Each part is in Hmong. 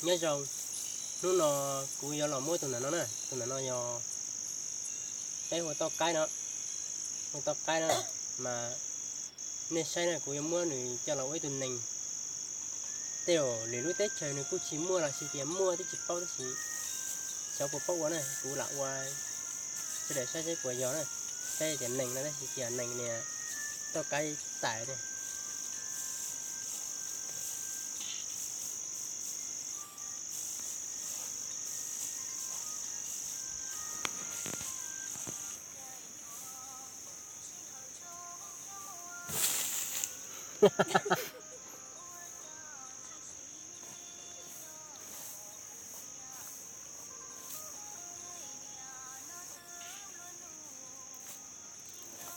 Nyob zoo, hnub no kuv yuav los muab tus ntawm no na, tus ntawm no yog peb hu toj qaib no, hu toj qaib na, mas nej saib na, kuv yuav muab nws coj los ua ib tug nees. Tej zaum lwm lub teb chaws nws kuj tsis muaj los sis tias muaj twb tsis paub tab sis xyov puas paub ua na, kuv lam ua sawv daws saib seb puas yog na. Saib tias nees no tab sis tias nees niag toj qaib tais ne.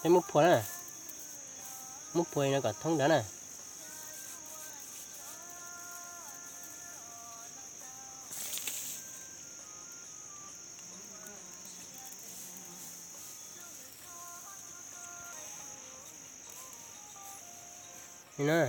Peb muab phua na, muab phua no kom thoob ntawd na. Ni na.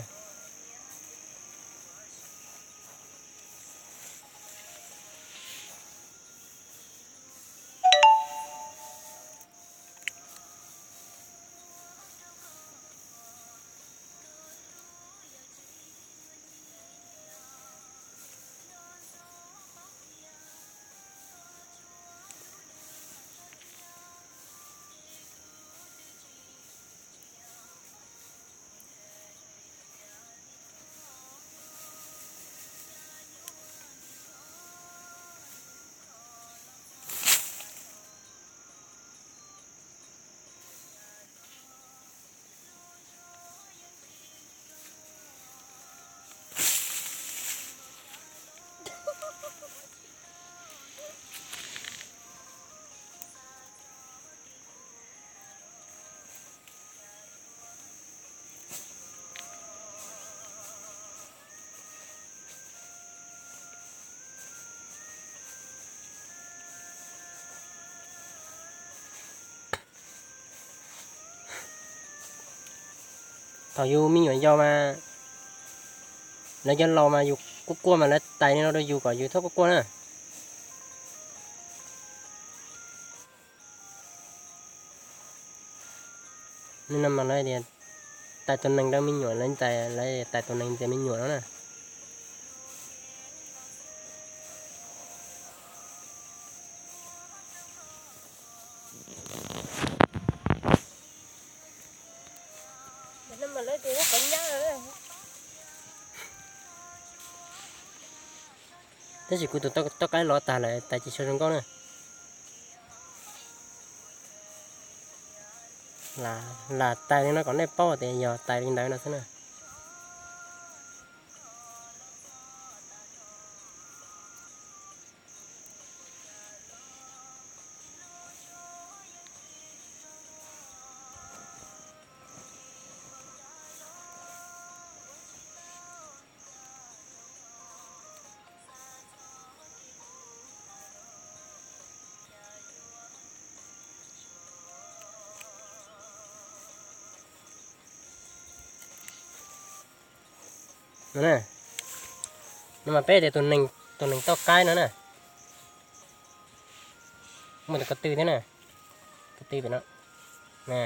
Thaum yus me nyuam yaus mas lawv cov laus mas yus quaj quaj mas lawv tais li no rau yus kom yus txhob quaj quaj na. Nim no mas lawv tias tais tus nees rau me nyuam, lawv tais, lawv tais tus nees ntxias me nyuam no na. Tab sis kuv tus toj qaib lov tag lawm, tais tsis tshua zoo nkauj na. Lam tais li no kom nej paub tias yog tais li ntawd no xwb na. No mas peb tias tus nees toj qaib no na, muaj tus ko tw thiab na, ko tw pem no na.